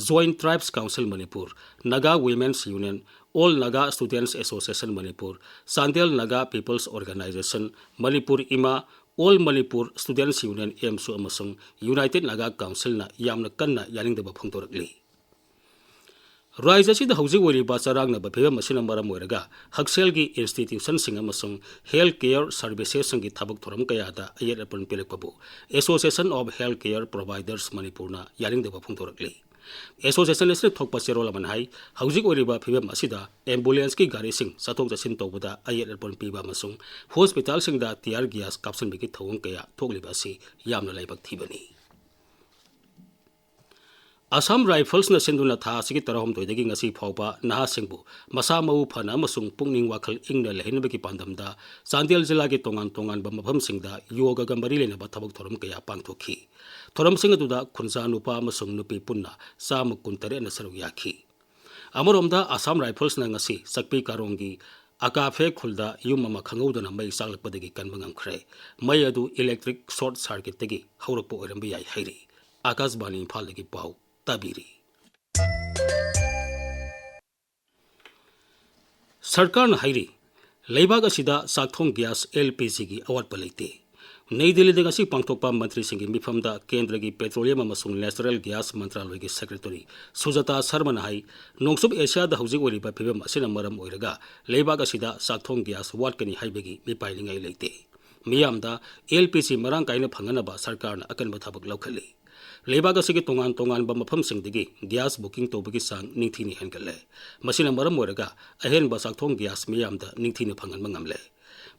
Joint Tribes Council Manipur, Naga Women's Union, All Naga Students Association Manipur, Chandel Naga People's Organization, Manipur ꯏꯃꯥ, All Manipur Students Union, ꯑꯦꯝꯁꯨ ꯑꯃꯁꯨꯡ United Naga Councilꯅ ꯌꯥꯝꯅ ꯀꯟꯅ ꯌꯥꯅꯤꯡꯗꯕ ꯐꯣꯡꯗꯣꯔꯛꯂꯤ꯫ ꯔꯥꯖ꯭ꯌ ꯑꯁꯤꯗ ꯍꯧꯖꯤꯛ ꯑꯣꯏꯔꯤꯕ ꯆꯔꯥꯡꯅꯕ ꯐꯤꯕꯝ ꯑꯁꯤꯅ ꯃꯔꯝ ꯑꯣꯏꯔꯒ ꯍꯛꯁꯦꯜꯒꯤ institutionꯁꯤꯡ ꯑꯃꯁꯨꯡ health care servicesꯁꯤꯡꯒꯤ ꯊꯕꯛ ꯊꯧꯔꯝ ꯀꯌꯥꯗ ꯑꯌꯦꯠ ꯑꯄꯟ ꯄꯤꯔꯛꯄꯕꯨ Association of Health Care Providers Manipurꯅ ꯌꯥꯅꯤꯡꯗꯕ ꯐꯣꯡꯗꯣꯔꯛꯂꯤ꯫ Association ꯑꯁꯤꯅ ꯊꯣꯛꯄ ꯆꯦꯔꯣꯜ ꯑꯃꯅ ꯍꯥꯏ, ꯍꯧꯖꯤꯛ ꯑꯣꯏꯔꯤꯕ ꯐꯤꯕꯝ ꯑꯁꯤꯗ ambulanceꯀꯤ ꯒꯥꯔꯤꯁꯤꯡ ꯆꯠꯊꯣꯛ ꯆꯠꯁꯤꯟ ꯇꯧꯕꯗ ꯑꯌꯦꯠ ꯑꯄꯟ ꯄꯤꯕ ꯑꯃꯁꯨꯡ hospitalꯁꯤꯡꯗ tear gas ꯀꯥꯞꯁꯤꯟꯕꯒꯤ ꯊꯧꯑꯣꯡ ꯀꯌꯥ ꯊꯣꯛꯂꯤꯕ ꯑꯁꯤ ꯌꯥꯝꯅ ꯂꯥꯏꯕꯛ ꯊꯤꯕꯅꯤ꯫ ꯑꯁꯥꯝ ꯔꯥꯏꯐꯜꯁꯅ ꯁꯤꯟꯗꯨꯅ ꯊꯥ ꯑꯁꯤꯒꯤ ꯇꯔꯥꯍꯨꯝꯗꯣꯏꯗꯒꯤ ꯉꯁꯤ ꯐꯥꯎꯕ ꯅꯍꯥꯁꯤꯡꯕꯨ ꯃꯁꯥ ꯃꯎ ꯐꯅ ꯑꯃꯁꯨꯡ ꯄꯨꯛꯅꯤꯡ ꯋꯥꯈꯜ ꯏꯪꯅ ꯂꯩꯍꯟꯅꯕꯒꯤ ꯄꯥꯟꯗꯝꯗ ꯆꯥꯟꯗꯦꯜ ꯖꯤꯂꯥꯒꯤ ꯇꯣꯉꯥꯟ ꯇꯣꯉꯥꯟꯕ ꯃꯐꯝꯁꯤꯡꯗ ꯌꯣꯒꯒ ꯃꯔꯤ ꯂꯩꯅꯕ ꯊꯕꯛ ꯊꯧꯔꯝ ꯀꯌꯥ ꯄꯥꯡꯊꯣꯛꯈꯤ꯫ ꯊꯧꯔꯝꯁꯤꯡ ꯑꯗꯨꯗ ꯈꯨꯟꯖꯥ ꯅꯨꯄꯥ ꯑꯃꯁꯨꯡ ꯅꯨꯄꯤ ꯄꯨꯟꯅ ꯆꯥꯝꯃ ꯀꯨꯟꯇꯔꯦꯠꯅ ꯁꯔꯨꯛ ꯌꯥꯈꯤ꯫ ꯑꯃꯔꯣꯝꯗ, ꯑꯁꯥꯝ ꯔꯥꯏꯐꯜꯁꯅ ꯉꯁꯤ ꯆꯛꯄꯤ ꯀꯥꯔꯣꯡꯒꯤ ꯑꯀꯥꯐꯦ ꯈꯨꯜꯗ ꯌꯨꯝ ꯑꯃ ꯈꯪꯍꯧꯗꯅ ꯃꯩ ꯆꯥꯛꯂꯛꯄꯗꯒꯤ ꯀꯟꯕ ꯉꯝꯈ꯭ꯔꯦ꯫ ꯃꯩ ꯑꯗꯨ electric short circuitꯇꯒꯤ ꯍꯧꯔꯛꯄ ꯑꯣꯏꯔꯝꯕ ꯌꯥꯏ ꯍꯥꯏꯔꯤ꯫ ꯑꯀꯥꯁꯕꯥꯅꯤ ꯏꯝꯐꯥꯜꯗꯒꯤ ꯄꯥꯎ ꯇꯥꯕꯤꯔꯤ꯫ ꯁꯔꯀꯥꯔꯅ ꯍꯥꯏꯔꯤ, ꯂꯩꯕꯥꯛ ꯑꯁꯤꯗ ꯆꯥꯛꯊꯣꯡ ꯒ꯭ꯌꯥꯁ, LPGꯒꯤ ꯑꯋꯥꯠꯄ ꯂꯩꯇꯦ꯫ ꯅꯩ ꯗꯤꯜꯂꯤꯗ ꯉꯁꯤ ꯄꯥꯡꯊꯣꯛꯄ ꯃꯟꯇ꯭ꯔꯤꯁꯤꯡꯒꯤ ꯃꯤꯐꯝꯗ ꯀꯦꯟꯗ꯭ꯔꯒꯤ ꯄꯦꯇ꯭ꯔꯣꯂꯤꯌꯝ ꯑꯃꯁꯨꯡ ꯅꯦꯆꯔꯦꯜ ꯒ꯭ꯌꯥꯁ ꯃꯟꯇ꯭ꯔꯥꯂꯣꯏꯒꯤ ꯁꯦꯀ꯭ꯔꯦꯇꯔꯤ ꯁꯨꯖꯥꯇꯥ ꯁꯔꯃꯅ ꯍꯥꯏ, ꯅꯣꯡꯆꯨꯞ ꯑꯦꯁꯤꯌꯥꯗ ꯍꯧꯖꯤꯛ ꯑꯣꯏꯔꯤꯕ ꯐꯤꯕꯝ ꯑꯁꯤꯅ ꯃꯔꯝ ꯑꯣꯏꯔꯒ ꯂꯩꯕꯥꯛ ꯑꯁꯤꯗ ꯆꯥꯛꯊꯣꯡ ꯒ꯭ꯌꯥꯁ ꯋꯥꯠꯀꯅꯤ ꯍꯥꯏꯕꯒꯤ ꯃꯤꯄꯥꯏꯅꯤꯡꯉꯥꯏ ꯂꯩꯇꯦ꯫ ꯃꯤꯌꯥꯝꯗ LPG ꯃꯔꯥꯡ ꯀꯥꯏꯅ ꯐꯪꯍꯟꯅꯕ ꯁꯔꯀꯥꯔꯅ ꯑꯀꯟꯕ ꯊꯕꯛ ꯂꯧꯈꯠꯂꯤ꯫ ꯂꯩꯕꯥꯛ ꯑꯁꯤꯒꯤ ꯇꯣꯉꯥꯟ ꯇꯣꯉꯥꯟꯕ ꯃꯐꯝꯁꯤꯡꯗꯒꯤ ꯒ꯭ꯌꯥꯁ ꯕꯨꯀꯤꯡ ꯇꯧꯕꯒꯤ ꯆꯥꯡ ꯅꯤꯡꯊꯤꯅ ꯍꯦꯟꯒꯠꯂꯦ꯫ ꯃꯁꯤꯅ ꯃꯔꯝ ꯑꯣꯏꯔꯒ ꯑꯍꯦꯟꯕ ꯆꯥꯛꯊꯣꯡ ꯒ꯭ꯌꯥꯁ ꯃꯤꯌꯥꯝꯗ ꯅꯤꯡꯊꯤꯅ ꯐꯪꯍꯟꯕ ꯉꯝꯂꯦ꯫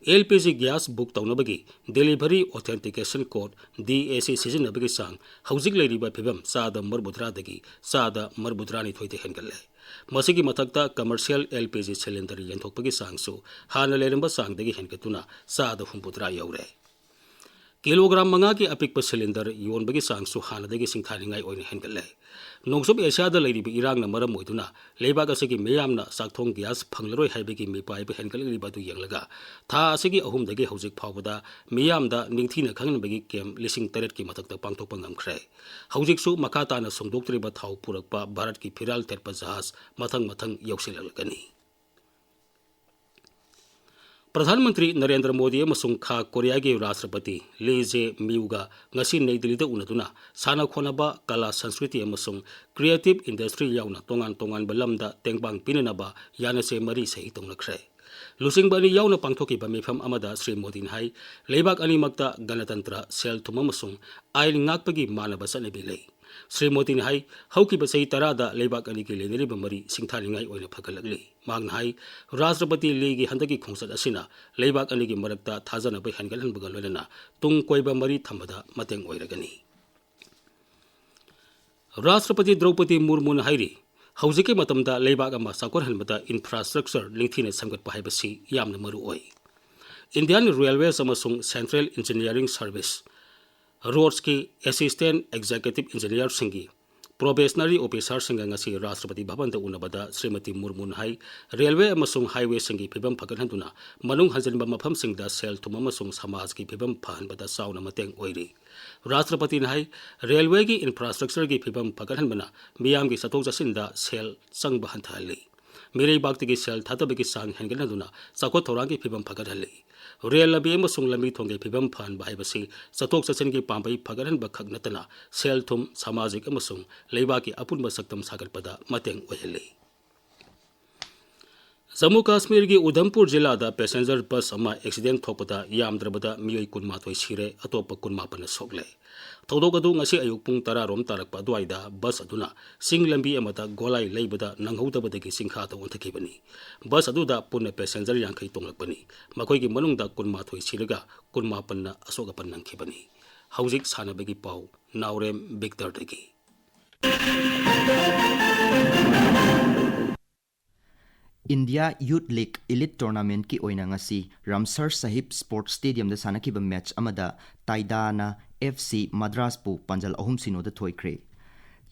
LPG ꯒ꯭ꯌꯥꯁ ꯕꯨꯛ ꯇꯧꯅꯕꯒꯤ Delivery Authentication Code, DAC ꯁꯤꯖꯤꯟꯅꯕꯒꯤ ꯆꯥꯡ ꯍꯧꯖꯤꯛ ꯂꯩꯔꯤꯕ ꯐꯤꯕꯝ ꯆꯥꯗ ꯃꯔꯤꯐꯨꯇꯔꯥꯗꯒꯤ ꯆꯥꯗ ꯃꯔꯤꯐꯨꯇꯔꯥꯅꯤꯊꯣꯏꯗ ꯍꯦꯟꯒꯠꯂꯦ꯫ ꯃꯁꯤꯒꯤ ꯃꯊꯛꯇ commercial LPG cylinder ꯌꯦꯟꯊꯣꯛꯄꯒꯤ ꯆꯥꯡꯁꯨ ꯍꯥꯟꯅ ꯂꯩꯔꯝꯕ ꯆꯥꯡꯗꯒꯤ ꯍꯦꯟꯒꯠꯇꯨꯅ ꯆꯥꯗ ꯍꯨꯝꯐꯨꯇꯔꯥ ꯌꯧꯔꯦ꯫ ꯀꯤꯂꯣꯒ꯭ꯔꯥꯝ ꯃꯉꯥꯒꯤ ꯑꯄꯤꯛꯄ ꯁꯤꯂꯤꯟꯗꯔ ꯌꯣꯟꯕꯒꯤ ꯆꯥꯡꯁꯨ ꯍꯥꯟꯅꯗꯒꯤ ꯁꯤꯡꯊꯥꯅꯤꯡꯉꯥꯏ ꯑꯣꯏꯅ ꯍꯦꯟꯒꯠꯂꯦ꯫ ꯅꯣꯡꯆꯨꯞ ꯑꯦꯁꯤꯌꯥꯗ ꯂꯩꯔꯤꯕ ꯏꯔꯥꯡꯅ ꯃꯔꯝ ꯑꯣꯏꯗꯨꯅ ꯂꯩꯕꯥꯛ ꯑꯁꯤꯒꯤ ꯃꯤꯌꯥꯝꯅ ꯆꯥꯛꯊꯣꯡ ꯒ꯭ꯌꯥꯁ ꯐꯪꯂꯔꯣꯏ ꯍꯥꯏꯕꯒꯤ ꯃꯤꯄꯥꯏꯕ ꯍꯦꯟꯒꯠꯂꯛꯂꯤꯕ ꯑꯗꯨ ꯌꯦꯡꯂꯒ, ꯊꯥ ꯑꯁꯤꯒꯤ ꯑꯍꯨꯝꯗꯒꯤ ꯍꯧꯖꯤꯛ ꯐꯥꯎꯕꯗ ꯃꯤꯌꯥꯝꯗ ꯅꯤꯡꯊꯤꯅ ꯈꯪꯍꯟꯕꯒꯤ ꯀꯦꯝꯞ ꯂꯤꯁꯤꯡ ꯇꯔꯦꯠꯀꯤ ꯃꯊꯛꯇ ꯄꯥꯡꯊꯣꯛꯄ ꯉꯝꯈ꯭ꯔꯦ꯫ ꯍꯧꯖꯤꯛꯁꯨ ꯃꯈꯥ ꯇꯥꯅ ꯁꯨꯡꯗꯣꯛꯇ꯭ꯔꯤꯕ ꯊꯥꯎ ꯄꯨꯔꯛꯄ ꯚꯥꯔꯠꯀꯤ ꯐꯤꯔꯥꯜ ꯊꯦꯠꯄ ꯖꯍꯥꯖ ꯃꯊꯪ ꯃꯊꯪ ꯌꯧꯁꯤꯜꯂꯛꯂꯒꯅꯤ꯫ ꯄ꯭ꯔꯙꯥꯟ ꯃꯟꯇ꯭ꯔꯤ ꯅꯔꯦꯟꯗ꯭ꯔ ꯃꯣꯗꯤ ꯑꯃꯁꯨꯡ ꯈꯥ ꯀꯣꯔꯤꯌꯥꯒꯤ ꯔꯥꯁꯇ꯭ꯔꯄꯇꯤ ꯂꯤ ꯖꯦ ꯃꯤꯌꯨꯒ ꯉꯁꯤ ꯅꯩ ꯗꯤꯜꯂꯤꯗ ꯎꯅꯗꯨꯅ ꯁꯥꯟꯅ ꯈꯣꯠꯅꯕ, ꯀꯂꯥ, ꯁꯪꯁꯀ꯭ꯔꯤꯇꯤ ꯑꯃꯁꯨꯡ creative industry ꯌꯥꯎꯅ ꯇꯣꯉꯥꯟ ꯇꯣꯉꯥꯟꯕ ꯂꯝꯗ ꯇꯦꯡꯕꯥꯡ ꯄꯤꯅꯅꯕ ꯌꯥꯅꯆꯦ ꯃꯔꯤ ꯁꯍꯤ ꯇꯧꯅꯈ꯭ꯔꯦ꯫ ꯂꯨꯆꯤꯡꯕ ꯑꯅꯤ ꯌꯥꯎꯅ ꯄꯥꯡꯊꯣꯛꯈꯤꯕ ꯃꯤꯐꯝ ꯑꯃꯗ ꯁ꯭ꯔꯤ ꯃꯣꯗꯤꯅ ꯍꯥꯏ, ꯂꯩꯕꯥꯛ ꯑꯅꯤꯃꯛꯇ ꯒꯅꯇꯟꯇ꯭ꯔ, ꯁꯦꯜ ꯊꯨꯝ ꯑꯃꯁꯨꯡ ꯑꯥꯏꯟ ꯉꯥꯛꯄꯒꯤ ꯃꯥꯟꯅꯕ ꯆꯠꯅꯕꯤ ꯂꯩ꯫ ꯁ꯭ꯔꯤ ꯃꯣꯗꯤꯅ ꯍꯥꯏ, ꯍꯧꯈꯤꯕ ꯆꯍꯤ ꯇꯔꯥꯗ ꯂꯩꯕꯥꯛ ꯑꯅꯤꯒꯤ ꯂꯩꯅꯔꯤꯕ ꯃꯔꯤ ꯁꯤꯡꯊꯥꯅꯤꯡꯉꯥꯏ ꯑꯣꯏꯅ ꯐꯒꯠꯂꯛꯂꯤ꯫ ꯃꯍꯥꯛꯅ ꯍꯥꯏ, ꯔꯥꯁꯇ꯭ꯔꯄꯇꯤ ꯂꯤꯒꯤ ꯍꯟꯗꯛꯀꯤ ꯈꯣꯡꯆꯠ ꯑꯁꯤꯅ ꯂꯩꯕꯥꯛ ꯑꯅꯤꯒꯤ ꯃꯔꯛꯇ ꯊꯥꯖꯅꯕ ꯍꯦꯟꯒꯠꯍꯟꯕꯒ ꯂꯣꯏꯅꯅ ꯇꯨꯡ ꯀꯣꯏꯕ ꯃꯔꯤ ꯊꯝꯕꯗ ꯃꯇꯦꯡ ꯑꯣꯏꯔꯒꯅꯤ꯫ ꯔꯥꯁꯇ꯭ꯔꯄꯇꯤ ꯗ꯭ꯔꯧꯄꯗꯤ ꯃꯨꯔꯃꯨꯅ ꯍꯥꯏꯔꯤ, ꯍꯧꯖꯤꯛꯀꯤ ꯃꯇꯝꯗ ꯂꯩꯕꯥꯛ ꯑꯃ ꯆꯥꯎꯈꯠꯍꯟꯕꯗ infrastructure ꯅꯤꯡꯊꯤꯅ ꯁꯦꯝꯒꯠꯄ ꯍꯥꯏꯕꯁꯤ ꯌꯥꯝꯅ ꯃꯔꯨ ꯑꯣꯏ꯫ Indian Railways ꯑꯃꯁꯨꯡ Central Engineering Service ꯔꯣꯗꯁꯀꯤ ꯑꯦꯁꯤꯁꯇꯦꯟ ꯑꯦꯛꯖꯤꯀ꯭ꯌꯨꯇꯤꯚ ꯏꯟꯖꯤꯅꯤꯌꯔꯁꯤꯡꯒꯤ ꯄ꯭ꯔꯣꯕꯦꯁꯅꯔꯤ ꯑꯣꯐꯤꯁꯥꯔꯁꯤꯡꯒ ꯉꯁꯤ ꯔꯥꯁꯇ꯭ꯔꯄꯇꯤ ꯚꯕꯟꯗ ꯎꯅꯕꯗ ꯁ꯭ꯔꯤꯃꯇꯤ ꯃꯨꯔꯃꯨꯅ ꯍꯥꯏ, ꯔꯦꯜꯋꯦ ꯑꯃꯁꯨꯡ ꯍꯥꯏꯋꯦꯁꯤꯡꯒꯤ ꯐꯤꯕꯝ ꯐꯒꯠꯍꯟꯗꯨꯅ ꯃꯅꯨꯡ ꯍꯟꯖꯤꯟꯕ ꯃꯐꯝꯁꯤꯡꯗ ꯁꯦꯜ ꯊꯨꯝ ꯑꯃꯁꯨꯡ ꯁꯃꯥꯖꯀꯤ ꯐꯤꯕꯝ ꯐꯍꯟꯕꯗ ꯆꯥꯎꯅ ꯃꯇꯦꯡ ꯑꯣꯏꯔꯤ꯫ ꯔꯥꯁꯇ꯭ꯔꯄꯇꯤꯅ ꯍꯥꯏ, ꯔꯦꯜꯋꯦꯒꯤ ꯏꯟꯐ꯭ꯔꯥꯁ꯭ꯇ꯭ꯔꯛꯆꯔꯒꯤ ꯐꯤꯕꯝ ꯐꯒꯠꯍꯟꯕꯅ ꯃꯤꯌꯥꯝꯒꯤ ꯆꯠꯊꯣꯛ ꯆꯠꯁꯤꯟꯗ ꯁꯦꯜ ꯆꯪꯕ ꯍꯟꯊꯍꯜꯂꯤ꯫ ꯃꯤꯔꯩꯕꯥꯛꯇꯒꯤ ꯁꯦꯜ ꯊꯥꯗꯕꯒꯤ ꯆꯥꯡ ꯍꯦꯟꯒꯠꯍꯟꯗꯨꯅ ꯆꯥꯎꯈꯠ ꯊꯧꯔꯥꯡꯒꯤ ꯐꯤꯕꯝ ꯐꯒꯠꯍꯜꯂꯤ꯫ ꯔꯦꯜ ꯂꯝꯕꯤ ꯑꯃꯁꯨꯡ ꯂꯝꯕꯤ ꯊꯣꯡꯒꯤ ꯐꯤꯕꯝ ꯐꯍꯟꯕ ꯍꯥꯏꯕꯁꯤ ꯆꯠꯊꯣꯛ ꯆꯠꯁꯤꯟꯒꯤ ꯄꯥꯝꯕꯩ ꯐꯒꯠꯍꯟꯕ ꯈꯛ ꯅꯠꯇꯅ ꯁꯦꯜ ꯊꯨꯝ, ꯁꯃꯥꯖꯤꯛ ꯑꯃꯁꯨꯡ ꯂꯩꯕꯥꯛꯀꯤ ꯑꯄꯨꯟꯕ ꯁꯛꯇꯝ ꯁꯥꯒꯠꯄꯗ ꯃꯇꯦꯡ ꯑꯣꯏꯍꯜꯂꯤ꯫ ꯖꯝꯃꯨ ꯀꯥꯁꯃꯤꯔꯒꯤ ꯎꯙꯝꯄꯨꯔ ꯖꯤꯂꯥꯗ ꯄꯦꯁꯦꯟꯖꯔ ꯕꯁ ꯑꯃ ꯑꯦꯛꯁꯤꯗꯦꯟ ꯊꯣꯛꯄꯗ ꯌꯥꯝꯗ꯭ꯔꯕꯗ ꯃꯤꯑꯣꯏ ꯀꯨꯟꯃꯥꯊꯣꯏ ꯁꯤꯔꯦ, ꯑꯇꯣꯞꯄ ꯀꯨꯟꯃꯥꯄꯟꯅ ꯁꯣꯛꯂꯦ꯫ ꯊꯧꯗꯣꯛ ꯑꯗꯨ ꯉꯁꯤ ꯑꯌꯨꯛ ꯄꯨꯡ ꯇꯔꯥ ꯔꯣꯝ ꯇꯥꯔꯛꯄ ꯑꯗꯨꯋꯥꯏꯗ ꯕꯁ ꯑꯗꯨꯅ ꯆꯤꯡ ꯂꯝꯕꯤ ꯑꯃꯗ ꯒꯣꯂꯥꯏ ꯂꯩꯕꯗ ꯅꯪꯍꯧꯗꯕꯗꯒꯤ ꯆꯤꯡꯈꯥꯗ ꯑꯣꯟꯊꯈꯤꯕꯅꯤ꯫ ꯕꯁ ꯑꯗꯨꯗ ꯄꯨꯟꯅ ꯄꯦꯁꯦꯟꯖꯔ ꯌꯥꯡꯈꯩ ꯇꯣꯡꯂꯛꯄꯅꯤ꯫ ꯃꯈꯣꯏꯒꯤ ꯃꯅꯨꯡꯗ ꯀꯨꯟꯃꯥꯊꯣꯏ ꯁꯤꯔꯒ ꯀꯨꯟꯃꯥꯄꯟꯅ ꯑꯁꯣꯛ ꯑꯄꯟ ꯅꯪꯈꯤꯕꯅꯤ꯫ ꯍꯧꯖꯤꯛ ꯁꯥꯟꯅꯕꯒꯤ ꯄꯥꯎ, ꯅꯥꯎꯔꯦꯝ ꯕꯤꯛꯇꯔꯗꯒꯤ꯫ ꯏꯟꯗꯤꯌꯥ ꯌꯨꯠ ꯂꯤꯒ ꯏꯂꯤꯠ ꯇꯣꯔꯅꯥꯃꯦꯟꯠꯀꯤ ꯑꯣꯏꯅ ꯉꯁꯤ ꯔꯝꯁꯔ ꯁꯥꯍꯤꯕ ꯁ꯭ꯄꯣꯔꯠꯁ ꯁ꯭ꯇꯦꯗꯤꯌꯝꯗ ꯁꯥꯟꯅꯈꯤꯕ ꯃꯦꯆ ꯑꯃꯗ ꯇꯥꯏꯗꯥꯅ ꯑꯦꯐ ꯁꯤ ꯃꯗ꯭ꯔꯥꯁꯄꯨ ꯄꯥꯟꯖꯜ ꯑꯍꯨꯝ ꯁꯤꯅꯣꯗ ꯊꯣꯏꯈ꯭ꯔꯦ꯫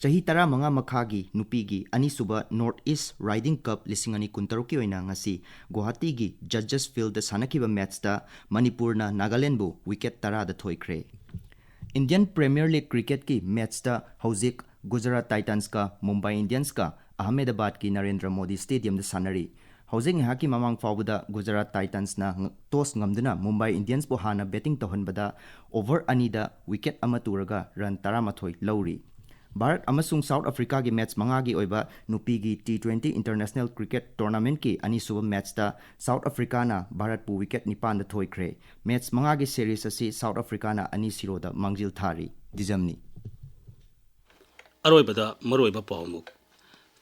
ꯆꯍꯤ ꯇꯔꯥꯃꯉꯥ ꯃꯈꯥꯒꯤ ꯅꯨꯄꯤꯒꯤ ꯑꯅꯤꯁꯨꯕ ꯅꯣꯔꯠ ꯏꯁ ꯔꯥꯏꯗꯤꯡ ꯀꯞ ꯂꯤꯁꯤꯡ ꯑꯅꯤ ꯀꯨꯟꯇꯔꯨꯛꯀꯤ ꯑꯣꯏꯅ ꯉꯁꯤ ꯒꯨꯋꯥꯍꯥꯇꯤꯒꯤ ꯖꯖꯦꯁ ꯐꯤꯜꯗ ꯁꯥꯟꯅꯈꯤꯕ ꯃꯦꯆꯇ ꯃꯅꯤꯄꯨꯔꯅ ꯅꯥꯒꯥꯂꯦꯟꯕꯨ ꯋꯤꯀꯦꯠ ꯇꯔꯥꯗ ꯊꯣꯏꯈ꯭ꯔꯦ꯫ ꯏꯟꯗꯤꯌꯟ ꯄ꯭ꯔꯤꯃꯤꯌꯔ ꯂꯤꯒ ꯀ꯭ꯔꯤꯀꯦꯠꯀꯤ ꯃꯦꯆꯇ ꯍꯧꯖꯤꯛ ꯒꯨꯖꯔꯥꯠ ꯇꯥꯏꯇꯟꯁꯀ ꯃꯨꯝꯕꯥꯏ ꯏꯟꯗꯤꯌꯟꯁꯀ ꯑꯍꯃꯦꯗꯕꯥꯗꯀꯤ ꯅꯔꯦꯟꯗ꯭ꯔ ꯃꯣꯗꯤ ꯁ꯭ꯇꯦꯗꯤꯌꯝꯗ ꯁꯥꯟꯅꯔꯤ꯫ ꯍꯧꯖꯤꯛ ꯉꯥꯏꯍꯥꯛꯀꯤ ꯃꯃꯥꯡ ꯐꯥꯎꯕꯗ ꯒꯨꯖꯔꯥꯠ ꯇꯥꯏꯇꯟꯁꯅ ꯉ-, ꯇꯣꯁ ꯉꯝꯗꯨꯅ ꯃꯨꯝꯕꯥꯏ ꯏꯟꯗꯤꯌꯟꯁꯄꯨ ꯍꯥꯟꯅ ꯕꯦꯇꯤꯡ ꯇꯧꯍꯟꯕꯗ ꯑꯣꯚꯔ ꯑꯅꯤꯗ ꯋꯤꯀꯦꯠ ꯑꯃ ꯇꯨꯔꯒ ꯔꯟ ꯇꯔꯥꯃꯥꯊꯣꯏ ꯂꯧꯔꯤ꯫ ꯚꯥꯔꯠ ꯑꯃꯁꯨꯡ ꯁꯥꯎꯠ ꯑꯐ꯭ꯔꯤꯀꯥꯒꯤ ꯃꯦꯆ ꯃꯉꯥꯒꯤ ꯑꯣꯏꯕ ꯅꯨꯄꯤꯒꯤ ꯇꯤ ꯇ꯭ꯋꯦꯟꯇꯤ ꯏꯟꯇꯔꯅꯦꯁꯅꯦꯜ ꯀ꯭ꯔꯤꯀꯦꯠ ꯇꯣꯔꯅꯥꯃꯦꯟꯠꯀꯤ ꯑꯅꯤꯁꯨꯕ ꯃꯦꯆꯇ ꯁꯥꯎꯠ ꯑꯐ꯭ꯔꯤꯀꯥꯅ ꯚꯥꯔꯠꯄꯨ ꯋꯤꯀꯦꯠ ꯅꯤꯄꯥꯟꯗ ꯊꯣꯏꯈ꯭ꯔꯦ꯫ ꯃꯦꯆ ꯃꯉꯥꯒꯤ ꯁꯦꯔꯤꯁ ꯑꯁꯤ ꯁꯥꯎꯠ ꯑꯐ꯭ꯔꯤꯀꯥꯅ ꯑꯅꯤ ꯁꯤꯔꯣꯗ ꯃꯥꯡꯖꯤꯜ ꯊꯥꯔꯤ꯫ ꯗꯤꯖꯝꯅꯤ꯫ ꯑꯔꯣꯏꯕꯗ ꯃꯔꯨꯑꯣꯏꯕ ꯄꯥꯎ ꯑꯃꯨꯛ꯫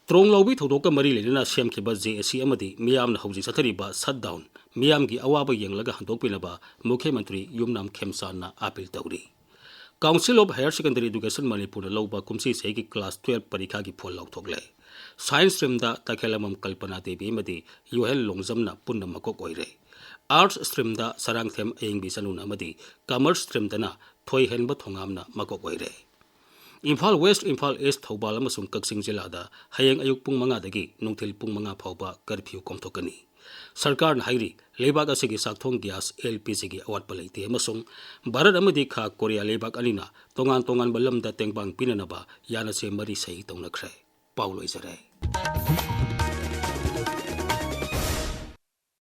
ꯇ꯭ꯔꯣꯡ ꯂꯥꯎꯕꯤ ꯊꯧꯗꯣꯛꯀ ꯃꯔꯤ ꯂꯩꯅꯅ ꯁꯦꯝꯈꯤꯕ ꯖꯦ ꯑꯦ ꯁꯤ ꯑꯃꯗꯤ ꯃꯤꯌꯥꯝꯅ ꯍꯧꯖꯤꯛ ꯆꯠꯊꯔꯤꯕ ꯁꯠ ꯗꯥꯎꯟ ꯃꯤꯌꯥꯝꯒꯤ ꯑꯋꯥꯕ ꯌꯦꯡꯂꯒ ꯍꯟꯗꯣꯛꯄꯤꯅꯕ ꯃꯨꯈ꯭ꯌ ꯃꯟꯇ꯭ꯔꯤ ꯌꯨꯝꯅꯥꯝ ꯈꯦꯝꯆꯥꯟꯅ ꯑꯥꯄꯤꯜ ꯇꯧꯔꯤ꯫ Council of Higher Secondary Education ꯃꯅꯤꯄꯨꯔꯅ ꯂꯧꯕ ꯀꯨꯝꯁꯤ ꯆꯍꯤꯒꯤ ꯀ꯭ꯂꯥꯁ ꯇꯨꯌꯦꯜꯞ ꯄꯔꯤꯈꯥꯒꯤ ꯐꯣꯜ ꯂꯥꯎꯊꯣꯛꯂꯦ꯫ ꯁꯥꯏꯟꯁ ꯁ꯭ꯇ꯭ꯔꯤꯝꯗ ꯇꯈꯦꯂꯝꯕꯝ ꯀꯜꯄꯅꯥ ꯗꯦꯕꯤ ꯑꯃꯗꯤ ꯌꯣꯍꯦꯜ ꯂꯣꯡꯖꯝꯅ ꯄꯨꯟꯅ ꯃꯀꯣꯛ ꯑꯣꯏꯔꯦ꯫ ꯑꯥꯔꯠꯁ ꯁ꯭ꯇ꯭ꯔꯤꯝꯗ ꯁꯔꯥꯡꯊꯦꯝ ꯑꯌꯤꯡꯕꯤ ꯆꯅꯨꯅ ꯑꯃꯗꯤ ꯀꯃꯔꯁ ꯁ꯭ꯇ꯭ꯔꯤꯝꯗꯅ ꯊꯣꯏꯍꯦꯟꯕ ꯊꯣꯉꯥꯝꯅ ꯃꯀꯣꯛ ꯑꯣꯏꯔꯦ꯫ ꯏꯝꯐꯥꯜ ꯋꯦꯁ, ꯏꯝꯐꯥꯜ ꯏꯁ, ꯊꯧꯕꯥꯜ ꯑꯃꯁꯨꯡ ꯀꯛꯆꯤꯡ ꯖꯤꯂꯥꯗ ꯍꯌꯦꯡ ꯑꯌꯨꯛ ꯄꯨꯡ ꯃꯉꯥꯗꯒꯤ ꯅꯨꯡꯊꯤꯜ ꯄꯨꯡ ꯃꯉꯥ ꯐꯥꯎꯕ ꯀꯔꯐ꯭ꯌꯨ ꯀꯣꯝꯊꯣꯛꯀꯅꯤ꯫ ꯁꯔꯀꯥꯔꯅ ꯍꯥꯏꯔꯤ, ꯂꯩꯕꯥꯛ ꯑꯁꯤꯒꯤ ꯆꯥꯛꯊꯣꯡ ꯒ꯭ꯌꯥꯁ, ꯑꯦꯜ ꯄꯤ ꯖꯤꯒꯤ ꯑꯋꯥꯠꯄ ꯂꯩꯇꯦ ꯑꯃꯁꯨꯡ ꯚꯥꯔꯠ ꯑꯃꯗꯤ ꯈꯥ ꯀꯣꯔꯤꯌꯥ ꯂꯩꯕꯥꯛ ꯑꯅꯤꯅ ꯇꯣꯉꯥꯟ ꯇꯣꯉꯥꯟꯕ ꯂꯝꯗ ꯇꯦꯡꯕꯥꯡ ꯄꯤꯅꯅꯕ ꯌꯥꯅꯁꯦ ꯃꯔꯤ ꯁꯍꯤ ꯇꯧꯅꯈ꯭ꯔꯦ꯫ ꯄꯥꯎ ꯂꯣꯏꯖꯔꯦ꯫